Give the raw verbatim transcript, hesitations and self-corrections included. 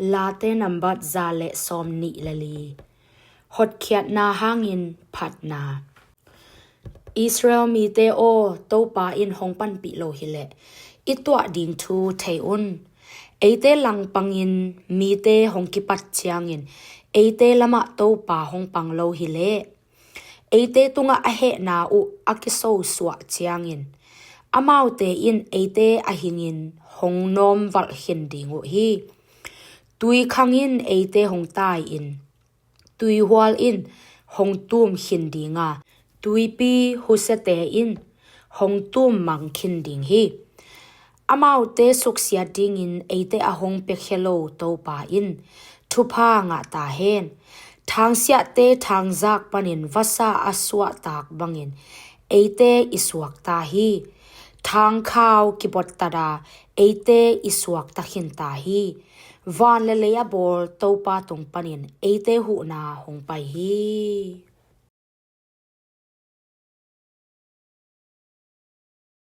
Late nambat za le sawm nih le li. Hotkhiatna hangin phatna. Israel mite aw, Topa in hong panpih lo hileh i tuah ding thu thei un. Eite langpangin mite hong kipat ciangin eite lamah Topa hong pang lo hileh eite tungah a hehna uh a kisosuah ciangin amaute in eite a hingin hong nawmvalh khin ding uh hi. Tuikhang in eite hong tai-in tuihual in hong tum khin dinga, tuipi husiate in hong tum mang khin ding hi. Amaute suksiat dingin eite a hong piakhia lo Topa in thupha ngah ta hen. Thangsiahte thangzak panin vasa a suahtak bangin eite i suakta hi. Thangkhau kipottata eite i suakta khinta hi. Van le lei a bawl Topa tung panin eite huhna hong pai hi.